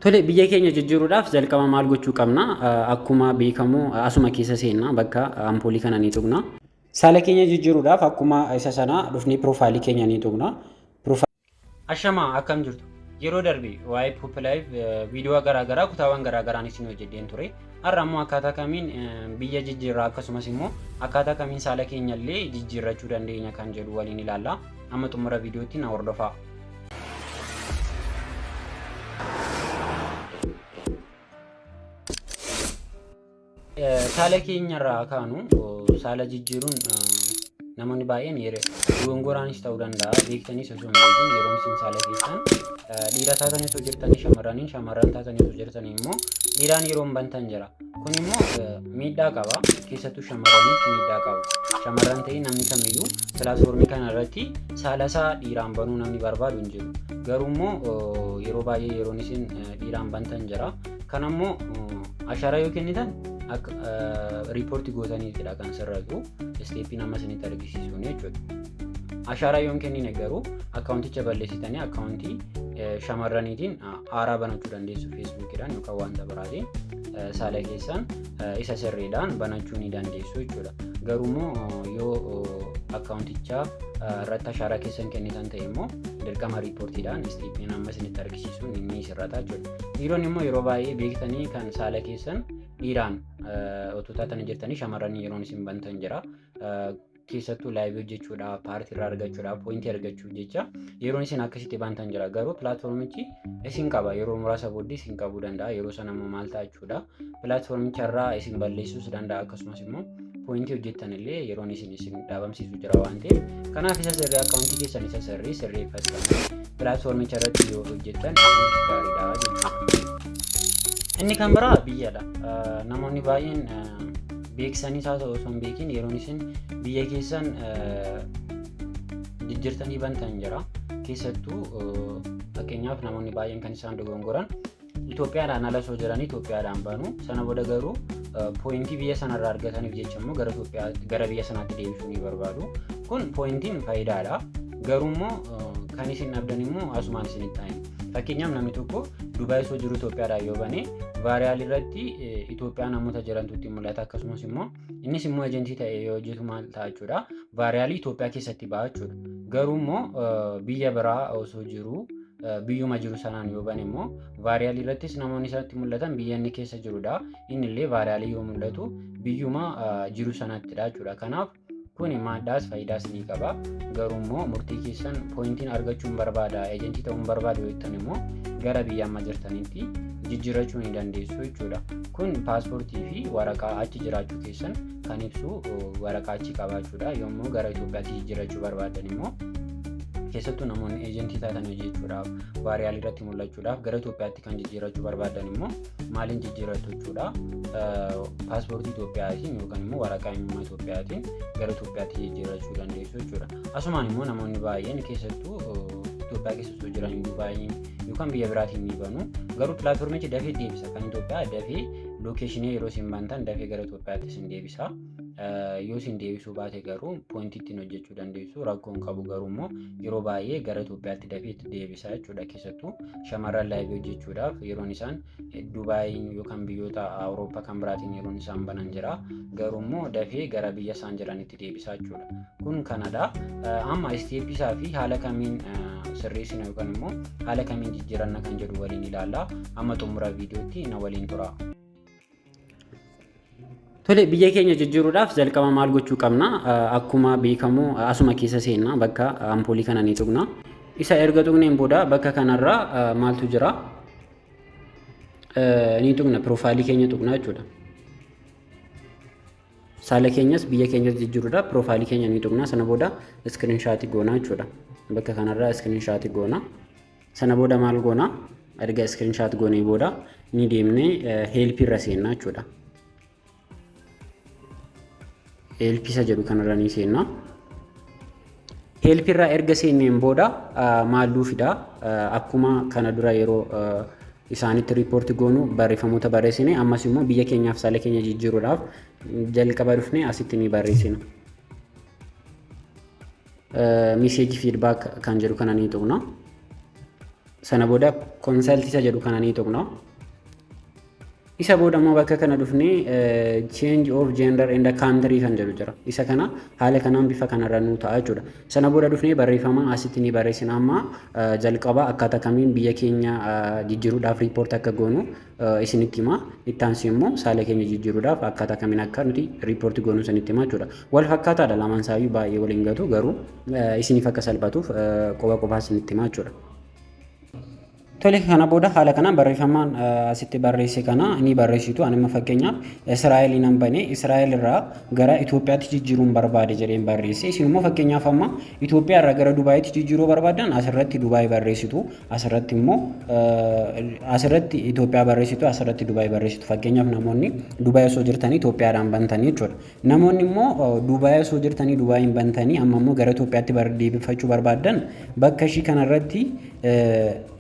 Tole, biyya keenya jijjiiruudhaaf jalqaba maal gochuu qabna? Akkuma beekamu asuma keessa seenna, bakka ampoolii kana ni tuqna. Saala keenya jijjiiruudhaaf akkuma isa sana dhufnee piroofaayilii keenya ni tuqna. Ashamaa, akkam jirtu? Yeroo darbe waa'ee Poop Live viidiyoo garaa garaa kutaawwan garaa garaan isin hojjedheen ture. Har'a immoo akkaataa kamiin biyya jijjiirraa, akkasumas immoo akkaataa kamiin saala keenya illee jijjiirrachuu dandeenya kan jedhu waliin ilaalla. Amma xumura viidiyootti na hordofaa. Saala keenyarraa kaanu, saala jijjiiruun namoonni baay'een dogongoraanis ta'uu danda'a, beektaniis osoo hin beekin yeroo isin saala keessan dhiira taatanii osoo jirtanii shamarraniin, shamarran taatanii osoo jirtanii immoo dhiiraan yeroo hin bantan jira. Kun immoo miidhaa qaba. Keessattuu shamarraniif miidhaa qaba. Shamarran ta'ee namni kamiyyuu pilaatfoormii kana irratti saala isaa dhiiraan banuu namni barbaadu hin jiru. Garuu immoo yeroo baay'ee yeroon isin dhiiraan bantan jira. Kana immoo ashaaraa yoo kennitan akka riipoortii gootaniitidha kan sirratu, isteeppiin amma isinitti argisiisuun jechuudha. Ashaaraa yoo hin kennine garuu akkaawunticha balleessitanii akkaawuntii shamarraniitiin haaraa banachuu dandeessu. Feesbuukiidhaan yookaan wanta biraatiin saala keessan isa sirriidhaan banachuu ni dandeessu jechuudha. Garuu immoo yoo akkaawunticha irratti ashaaraa keessan kennitan ta'e immoo dirqama riipoortiidhaan isteeppiin amma isinitti argisiisuun ni sirrata jechuudha. Dhiironni immoo yeroo baay'ee beektanii kan saala keessan dhiiraan otoo taatanii jirtanii shamarranii yeroon isin bantan jira. Keessattuu live hojjechuudhaaf, paartii irraa argachuudhaaf, poointii argachuuf jecha yeroon isin akkasitti bantan jira. Garuu pilaatfoormichi isin qaba. Yeroo muraasa booddee isin qabuu danda'a. Yeroo sana immoo maal ta'a jechuudha? Pilaatfoormicha irraa isin balleessuus danda'a. Akkasumas immoo poointii hojjettan illee yeroon isin dhaabamsiisu jira waan ta'eef, kanaaf isa sirrii, akkaawuntii keessan isa sirrii sirreeffattanii pilaatfoormicha irratti yoo hojjettan isiniif gaariidha jechuudha. Inni kan biraa biyyadha. Namoonni baay'een beeksaniis haa ta'u osoo hin beekin yeroon isin biyya keessan jijjiirtanii bantan jira. Keessattuu fakkeenyaaf namoonni baay'een kan isaan dogongoran Itoophiyaadhaan ala osoo jiranii Itoophiyaadhaan banu. Sana booda garuu pooyintii biyya sanarraa argataniif jecha immoo gara Itoophiyaa, gara biyya sanaatti deebisuu ni barbaadu. Kun pooyintiin faayidaadha. Garuu immoo kan isin dhabdan immoo asumaan isinitti taa'in. Fakkeenyaaf namni tokko Dubaay osoo jiru Itoophiyaadhaan yoo bane, viral irratti Itoophiyaa namoota jirantu itti mul'ata. Akkasumas immoo innis immoo ejentii ta'ee yoo hojjetu maal ta'a jechuudha? Viral Itoophiyaa keessatti ba'a jechuudha. Garuu immoo biyya biraa osoo jiru, biyyuma jiru sanaan yoo bane immoo viral irrattis namoonni isatti mul'atan biyya inni keessa jirudha. Inni illee viral yoo mul'atu biyyuma jiru sanattidha jechuudha. Kanaaf kuni maadhaas faayidaas ni qaba. Garuu immoo murtii keessan, pooyintiin argachuun barbaada, ejentii ta'uun barbaada yoo jettan immoo gara biyya amma jirtanitti jijjiirrachuu ni dandeessu jechuudha. Kun paaspoortii fi waraqaa achi jiraachuu keessan kan ibsu waraqaa achi qabaachuudha. Yommuu gara Itoophiyaatti jijjiirrachuu barbaadan immoo, keessattuu namoonni ejentii taatan hojjechuudhaaf, viral irratti mul'achuudhaaf gara Itoophiyaatti kan jijjiirrachuu barbaadan immoo maaliin jijjiirrattu jechuudha? Paaspoortii Itoophiyaatiin yookaan immoo waraqaa eenyummaa Itoophiyaatiin gara Itoophiyaatti jijjiirrachuu dandeessu jechuudha. Asumaan immoo namoonni baay'een keessattuu Itoophiyaa keessa osoo jiran Dubaayiin yookaan biyya biraatiin ni banu. Garuu pilaatfoormichi dafee deebisa. Kan Itoophiyaa dafee lookeeshinii yeroo isin bantan dafee gara Itoophiyaatti isin deebisa. Yoo isin deebisuu baate garuu poointii ittiin hojjechuu dandeessu, rakkoo hin qabu. Garuu immoo yeroo baay'ee gara Itoophiyaatti dafee itti deebisa jechuudha. Keessattuu shamarran live hojjechuudhaaf yeroon isaan Dubaayiin yookaan biyyoota Awurooppaa kan biraatiin yeroon isaan banan jira. Garuu immoo dafee gara biyya isaan jiranitti deebisa jechuudha. Kun kanadha. Amma isteeppii isaa fi haala kamiin sirreessina yookaan immoo haala kamiin jijjiiranna kan jedhu waliin ilaalla. Amma xumura viidiyootti na waliin tura. Tole, biyya keenya jijjiiruudhaaf jalqaba maal gochuu qabna? Akkuma beekamu asuma keessa seenna, bakka ampoolii kana ni tuqna. Isa erga tuqneen booda bakka kanarra maaltu jira? Ni tuqna, piroofaayilii keenya tuqna jechuudha. Saala keenyas biyya keenyas jijjiiruudhaaf piroofaayilii keenya ni tuqna. Sana booda iskiriinshaatii goona jechuudha. Bakka kanarraa iskiriinshaatii goona. Sana booda maal goona? Erga iskiriinshaat goonee booda ni deemnee help irra seenna jechuudha. Help isa jedhu kanarra ni seenna. Help irraa erga seenneen booda maal nuu fida? Akkuma kana dura yeroo isaanitti riipoorti goonu barreeffamoota barreessine, ammas immoo biyya keenyaaf saala keenya jijjiiruudhaaf jalqaba dhufnee asitti ni barreessina. Message feedback kan jedhu kana ni tuqna. Sana booda consult isa jedhu kana ni tuqna. Isa booda immoo bakka kana dhufnee change of gender and country kan jedhu jira. Isa kana haala kanaan bifa kanarra nuu ta'a jechuudha. Sana booda dhufnee barreeffama asitti ni barreessina. Amma jalqaba akkaataa kamiin biyya keenya jijjiiruudhaaf report akka goonu isinitti hima. Itti aansee immoo saala keenya jijjiiruudhaaf akkaataa kamiin akka nuti report goonu isinitti hima jechuudha. Wal fakkaataadha, lamaan isaayyuu baay'ee waliin gatu, garuu isiniif akka salphatuuf qoba qofaa isinitti hima jechuudha. Tole, kana booda haala kanaan barreeffamaan asitti barreesse kana ni barreessitu. Ani amma fakkeenyaaf Israa'el nan bane, Israa'el irraa gara Itoophiyaatti jijjiiruun barbaade jedheen barreesse. Isin immoo fakkeenyaaf amma Itoophiyaa irraa gara Dubaayitti jijjiiruu barbaadan asirratti Dubaay barreessitu. Asirratti immoo asirratti Itoophiyaa barreessitu, asirratti Dubaay barreessitu. Fakkeenyaaf namoonni Dubaay osoo jirtanii Itoophiyaadhaan bantanii jechuudha. Namoonni immoo Dubaay osoo jirtanii Dubaayin bantanii amma immoo gara Itoophiyaatti deebifachuu barbaadan bakka ishii kanarratti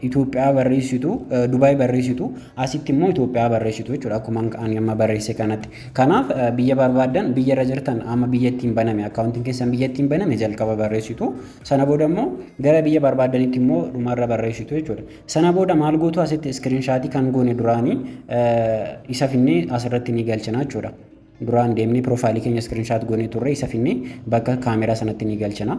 Itoophiyaa barreessitu, Dubaay barreessitu, asitti immoo Itoophiyaa barreessitu jechuudha, akkuma ani amma barreesse kanatti. Kanaaf biyya barbaadan, biyya irra jirtan, amma biyya ittiin baname, akkaawuntiin keessan biyya ittiin baname jalqaba barreessitu. Sana booda immoo gara biyya barbaadanitti immoo dhumarra barreessitu jechuudha. Sana booda maal gootu? Asitti screenshot kan goone duraanii isa finnee asirratti ni galchina jechuudha. Duraan deemnee profile keenya screenshot goonee turre, isa finnee bakka kaameraa sanatti ni galchina.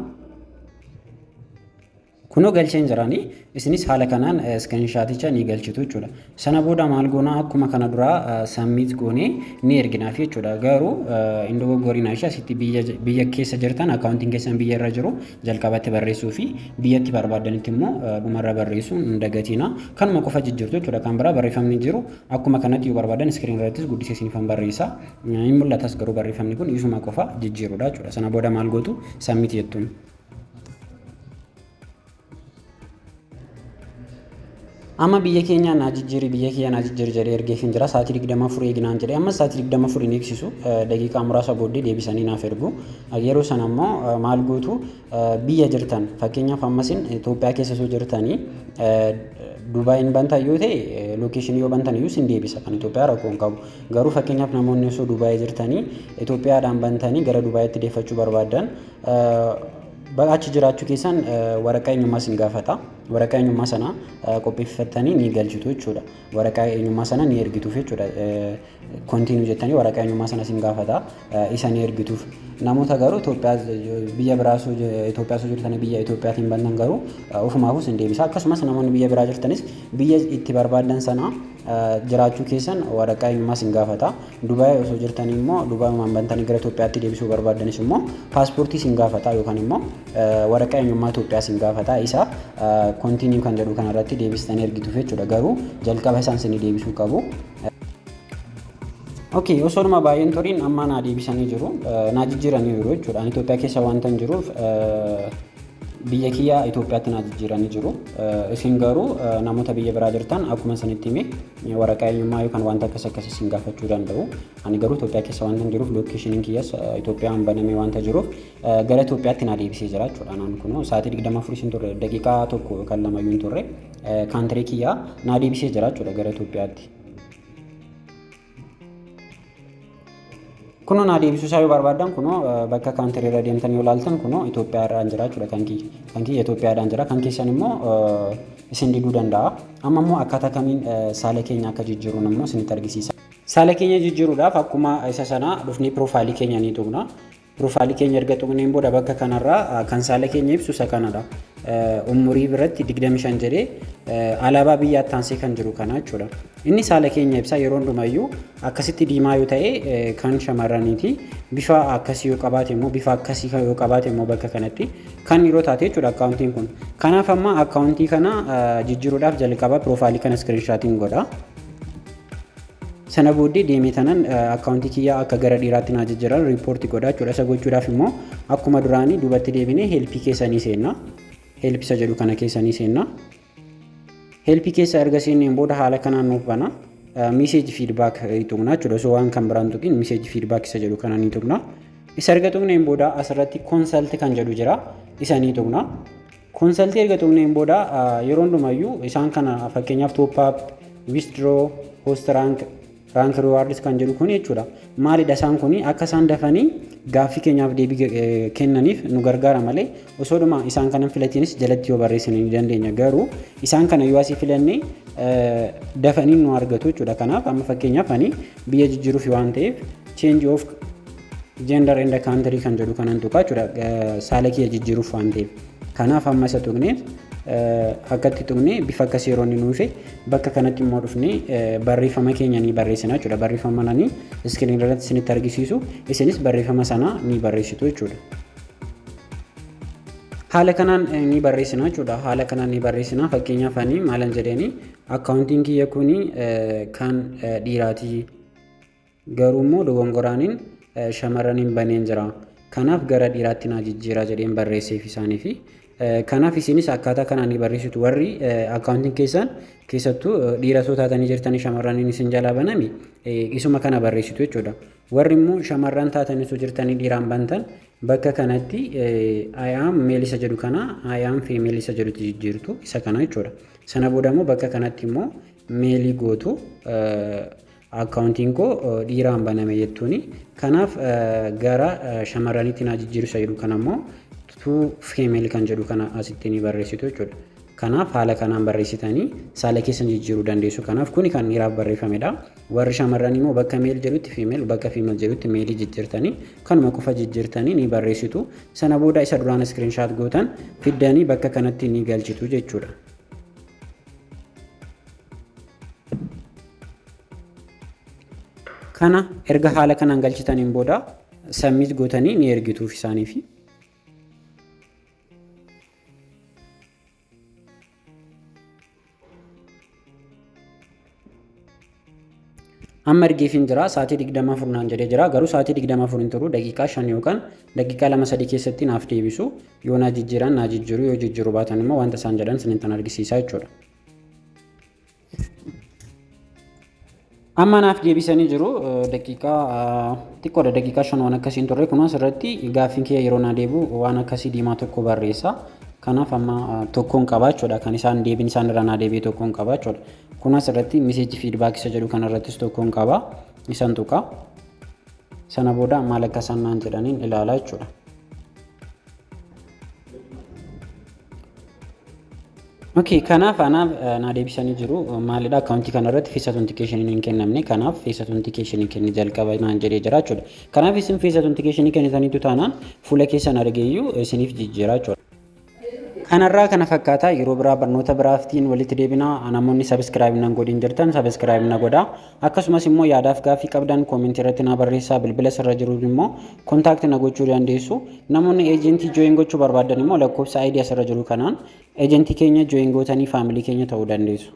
Kunoo galcheen jiranii, isinis haala kanaan screenshoticha ni galchitu jechuudha. Sana booda maal goonaa? Akkuma kana duraa submit goonee ni erginaaf jechuudha. Garuu hin dogoggorinaa ishee, asitti biyya keessa jirtan, akkaawuntiin keessan biyya irra jiru jalqabatti barreessuu fi biyyatti barbaadanitti immoo dhumarra barreessuu hin dagatina. Kanuma qofa jijjiirtu jechuudha. Kan biraa barreeffamni jiru akkuma kanatti, yoo barbaadan screen irrattis guddisee isiniifan barreessa. Hin mul'atas, garuu barreeffamni kun isuma qofa jijjiirudha jechuudha. Sana booda maal gootu? Submit jettuun. Amma biyya keenya naa jijjiiri, biyya kiyya naa jijjiiri jedhee ergeef hin jira. Sa'aatii 24 eeginaan jedhee, ammas sa'aatii 24 hin eegsisu, daqiiqaa muraasa booddee deebisanii naaf ergu. Yeroo sana immoo maal gootu? Biyya jirtan, fakkeenyaaf ammasin Itoophiyaa keessa osoo jirtanii Dubaayin bantan yoo ta'e, location yoo bantan iyyuu sin deebisa, kan Itoophiyaa rakkoo hin qabu. Garuu fakkeenyaaf namoonni osoo Dubaayii jirtanii Itoophiyaadhaan bantanii gara Dubaayitti deeffachuu barbaadan, achi jiraachuu keessan waraqaa eenyummaa sin gaafata. Waraqaa eenyummaa sana qopheeffattanii ni galchitu jechuudha. Waraqaa eenyummaa sana ni ergituuf jechuudha. Continue jettanii waraqaa eenyummaa sana sin gaafata. Isa ni ergituuf. Namoota garuu Itoophiyaa biyya biraa Itoophiyaa osoo jirtanii biyya Itoophiyaatiin bantan garuu ofumaafuu sin deebisa. Akkasumas namoonni biyya biraa jirtanis biyya itti barbaadan sana jiraachuu keessan waraqaa eenyummaa sin gaafata. Dubaay osoo jirtanii immoo Dubaayimaan bantanii gara Itoophiyaatti deebisuu barbaadanis immoo paaspoortii sin gaafata yookaan immoo waraqaa eenyummaa Itoophiyaa sin gaafata. Isa continue kan jedhu kanarratti deebistanii ergituuf jechuudha. Garuu jalqaba isaan sin deebisuu qabu. Okay, osoodhuma baay'een turiin amma naa deebisanii jiru. Naa jijjiiranii jiru jechuudha. Ani Itoophiyaa keessa wanta hin jiruuf biyya kiyya Itoophiyaatti naa jijjiiranii jiru. Isin garuu namoota biyya biraa jirtan akkuma isinitti hime waraqaa eenyummaa yookaan wanta akkas akkasii isin gaafachuu danda'u. Ani garuu Itoophiyaa keessa wanta hin jiruuf, locationiin kiyyas Itoophiyaan banamee wanta jiruuf gara Itoophiyaatti naa deebisee jira jechuudha. Naan kunoo sa'aatii 24 isin turre, daqiiqaa 1 yookaan 2 iyyuu hin turre, country kiyyaa naa deebisee jira jechuudha gara Itoophiyaatti. Kunoo naa deebisuu isaa yoo barbaadan, kunoo bakka country irra deemtan yoo ilaaltan, kunoo Itoophiyaa irraan jira jechuudha kan kiyya. Kan kiyya Itoophiyaadhaan jira. Kan keessan immoo isin diduu danda'a. Amma immoo akkaataa kamiin saala keenya akka jijjiiruun immoo isinitti argisiisa. Saala keenya jijjiiruudhaaf akkuma isa sanaa dhufnee profile keenya ni tuqna. Profile keenya erga tuqneen booda bakka kanarraa kan saala keenya ibsu isa kanadha. Umurii biratti 25 jedhee alaabaa biyyaatti aansee kan jiru kana jechuudha. Inni saala keenya ibsa. Yeroo hundumayyuu akkasitti diimaa yoo ta'e kan shamarraniiti. Bifa akkasii yoo qabaate immoo, bifa akkasii yoo qabaate immoo bakka kanatti kan yeroo taate jechuudha akkaawuntiin kun. Kanaaf amma akkaawuntii kana jijjiiruudhaaf jalqaba profile kana screenshotiin godha. Sana booddee deemee tanan akkaawuntii kiyyaa akka gara dhiiraatti naa jijjiiran report godha jechuudha. Isa gochuudhaaf immoo akkuma duraanii duubatti deebinee help keessanii seenna. Help isa jedhu kana keessanii seenna. Help keessa erga seenneen booda haala kanaan nuuf bana. Message feedback tuqna jechuudha. Osoo waan kan biraan tuqin message feedback isa jedhu kana ni tuqna. Isa erga tuqneen booda asirratti consult kan jedhu jira. Isa ni tuqna. Consult erga tuqneen booda yeroo hundumayyuu isaan kana, fakkeenyaaf top up, withdraw, host rank Rank rewards kan jedhu kun jechuudha. Maalidha isaan kun? Akka isaan dafanii gaaffii keenyaaf deebii kennaniif nu gargaara malee, osoodhuma isaan kana filatiinis jalatti yoo barreessine ni dandeenya. Garuu isaan kana yoo asii filannee dafanii nu argatu jechuudha. Kanaaf amma fakkeenyaaf ani biyya jijjiiruuf waan ta'eef, change of gender and country kan jedhu kanan tuqaa jechuudha. Saala kiyya jijjiiruuf waan ta'eef. Kanaaf amma isa tuqneef, akkatti tuqnee bifa akkasii yeroo inni nuufe, bakka kanatti immoo dhufnee barreeffama keenya ni barreessina jechuudha. Barreeffama nani screen irratti isinitti argisiisu, isinis barreeffama sana ni barreessitu jechuudha. Haala kanaan ni barreessina jechuudha. Haala kanaan ni barreessina. Fakkeenyaaf ani maalan jedheeni? Akkaawuntiin kiyya kuni kan dhiiraati. Garuu immoo dogongoraaniin shamarraniin baneen jira. Kanaaf gara dhiiraatti naa jijjiiraa jedheen barreesseef isaaniifi. Kanaaf isinis akkaataa kanaan ni barreessitu. Warri akkaawuntiin keessan keessattuu dhiira osoo taatanii jirtanii shamarraniin isin jalaa baname, isuma kana barreessitu jechuudha. Warri immoo shamarran taatanii osoo jirtanii dhiiraan bantan, bakka kanatti "I am male" isa jedhu kana "I am female" isa jedhutti jijjiirtu, isa kana jechuudha. Sana booda immoo bakka kanatti immoo male gootu, akkaawuntiin koo dhiiraan baname jettuuni. Kanaaf gara shamarraniitti naa jijjiiru isa jedhu kana immoo "to female" kan jedhu kana asitti ni barreessitu jechuudha. Kanaaf haala kanaan barreessitanii saala keessan jijjiiruu dandeessu. Kanaaf kuni kan dhiiraaf barreeffamedha. Warri shamarran immoo bakka male jedhutti female, bakka female jedhutti male jijjiirtanii, kanuma qofa jijjiirtanii ni barreessitu. Sana booda isa duraan screenshot gootan fiddanii bakka kanatti ni galchitu jechuudha. Kana erga haala kanaan galchitaniin booda submit gootanii ni ergituuf isaaniifi. Amma ergeefin jira. Sa'aatii 24 naan jedhee jira. Garuu sa'aatii 24 hin turu, daqiiqaa 5 yookaan daqiiqaa 2, 3 keessatti naaf deebisu. Yoo naa jijjiiran naa jijjiiru, yoo jijjiiru baatan immoo wanta isaan jedhan isinitti argisiisaa jechuudha. Amma naaf deebisanii jiru. Daqiiqaa xiqqoodha, daqiiqaa 5 waan akkasiin turre. Kun asirratti gaaffiin kiyya yeroo naa deebi'u waan akkasii diimaa tokko barreessa. Kanaaf amma tokkoon qaba jechuudha. Kan isaan deebiin isaan irraa naa deebi'e tokkoon qaba jechuudha. Kun asirratti message feedback isa jedhu kanarrattis tokkoon qaba. Isan tuqa. Sana booda maal akka isaan naan jedhaniin ilaalaa jechuudha. Okay, kanaaf anaaf naa deebisanii jiru. Maalidha? Akkaawuntii kanarratti face authentication hin kennamne, kanaaf face authentication kenni jalqaba naan jedhee jira jechuudha. Kanaaf isin face authentication kennitaniitu taanaan fuula keessan argeeyyuu isiniif jijjiira jechuudha. Kanarraa kana fakkaataa. Yeroo biraa barnoota biraaftiin walitti deebinaa. Namoonni subscribe nan godhin jirtan subscribe na godhaa. Akkasumas immoo yaadaaf gaaffii qabdan comment irratti na barreessaa. Bilbila sirra jiru immoo contact na gochuu dandeessu. Namoonni eejentii join gochuu barbaadan immoo lakkoofsa ID asirra jiru kanaan eejentii keenya join gootanii family keenya ta'uu dandeessu.